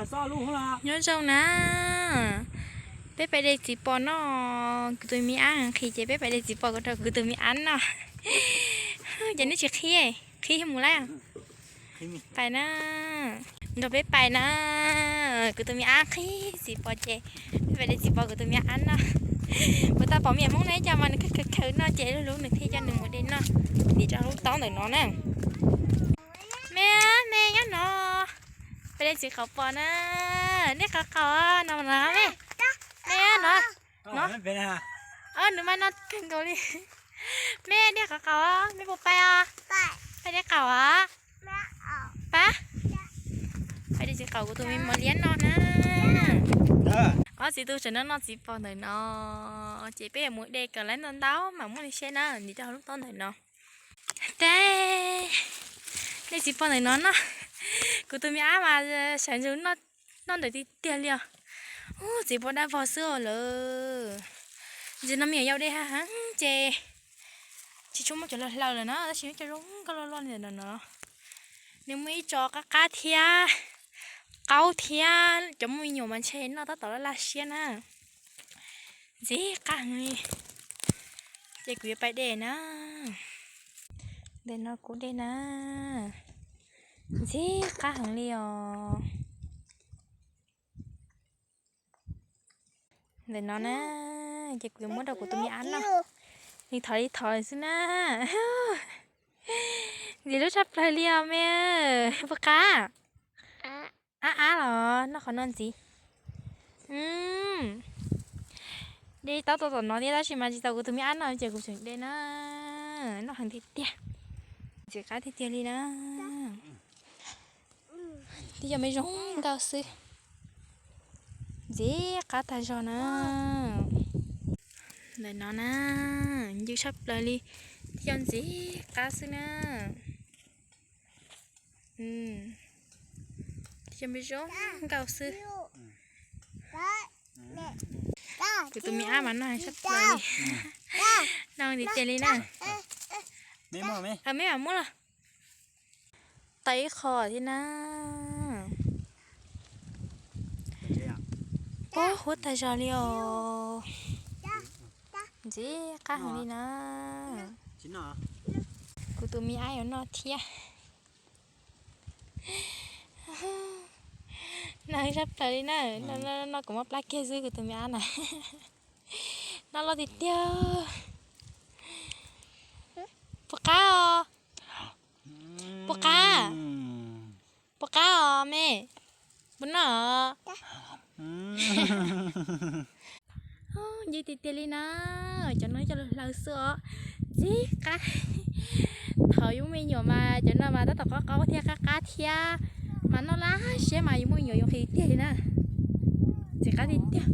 Nyob zoo na, peb pais de txiv pos noj, kuv tus me ab nqhis ces peb pais de txiv pos rau kuv tus me ab noj. Ces nej tsis qhib, qhib mus lawm. Pais na, nrog peb pais na, kuv tus me ab nqhis txiv pos ces peb pais de txiv pos kuv tus me ab noj. Puas tau pom me nyuam Hmoob na, ib co mas nws khaws khaws khaws noj ces lub hlub nws thiaj coj nws mus de noj. Ntim rau lub taub ntawm no na. Me, me nyob no, peb de txiv qhauv pos na. Nej qhauv qhauv no no me, me no, no, nws mas no kawg nkaus li. Me, nej qhauv qhauv, me puas pais os? Pais de qhauv os? Pab, pais de txiv qhauv kuv tus me mos liab no na. Ob txiv tub tseem noj noj txiv pos ntawm no, ces peb yuav mus de kom lawv ntau ntau mam muab nws seb na, ntim rau lub taub ntawm no. Teb, de txiv pos ntawm no noj, kuv tus me ab mas sawv ntsug noj ntawm tiag tiag li os. Ub, txiv pos dab vog xwb os lawm. Ntsis no me nyuam yaus de heev ces tsis tshua muaj cov hlaws hlaws lawm na, tab sis nws cov zoo nkauj loj loj li ntawm no. Nws muaj ib co qab qab thiab qaub thiab, cov muaj me nyuam mas ntshe noj tab tom laj laj siab na. Ntxim qab heev li. Ces kuv yuav pais de na. Ntawm no kuv de na. Ntxim qab heev li os. Ntawm no na, ces kuv yuav muab rau kuv tus me ab noj. Nws thov li thov xwb na. Ntxim hlub tshaj plaws li os me. Puas qab? Ab ab los noj qhov no ntxiv. De taub tau tom no thiab tab sis mas tsis tau kuv tus me ab noj ces kuv tseem de na. Noj heev tiag tiag. Ntxim qab tiag tiag li na. Twb yog me zoo nkauj xwb. Ntxim qab tag zog na. Ntawm no na, ncw tshaj plaws li. Twb yog ntxim qab xwb na. Twb yog me zoo nkauj xwb. Kuv tus me ab mas noj heev tshaj plaws li. Noj tiag tiag li na. Me mam muab los. Tau ib qho thiab na. Pob huab tag zog li os. Ntxim qab heev li na. Kuv tus me ab yuav noj thiab. Noj heev tshaj plaws li na. Noj kom mob plab kiag xwb kuv tus me ab na. Noj loj tiag tiag. Puas qab os? Puas qab? Puas qab os me? Puas noj os? Ncw tiag tiag li na. Cov no coj los hlaws xwb os. Ntxim qab. Thaum yus me nyuam mas cov no mas tab tom qaub qaub thiab qab qab thiab, mas noj laj siab mas yus muaj me nyuam yus nqhis tiag li na. Ntxim qab tiag tiag.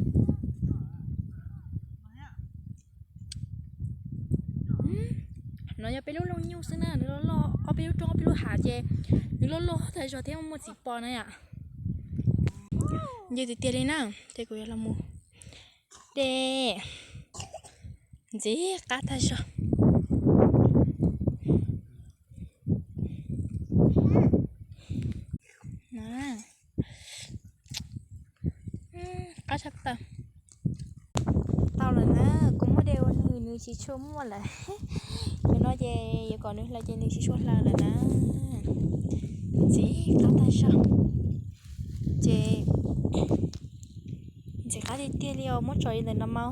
No yog peb lub looj nyuj xwb na, nws loj loj, ob peb lub roob ob peb lub hav ces nws loj loj tag zog thiab muaj txiv pos na yom. Ncw tiag tiag li na, ces kuv yuav los mus de. Ntxim qab tag zog. Qab tshaj plaws. Tau lawm na, kuv muab de ua nws, nws tsis tshua muaj lawm. Cov no ces yuav kom nws hlaws ces nws tsis tshua hlaws lawm na. Ntxim qab tag zog. Ces ntxim qab tiag tiag li os, muab tso li ntawm no mas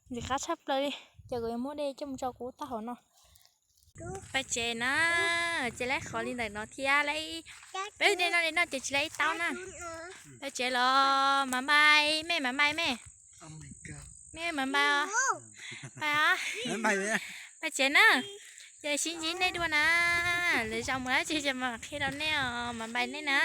ntxim qab tshaj plaws li. Ces kuv yuav muab de coj mus tso kuv tab hauv no. Paj tsev na, ces laib qhov li ntawm no thiab, peb de no li no ces tsis laib ib taub na. Paj tsev los mas npai me, mas npai me. Me mas npai os. Npai os. Paj tsev na, ces sib ntsib nej dua na. Lwm zaus mus dab tsi ces mam qhia rau nej os, mas npai nej na.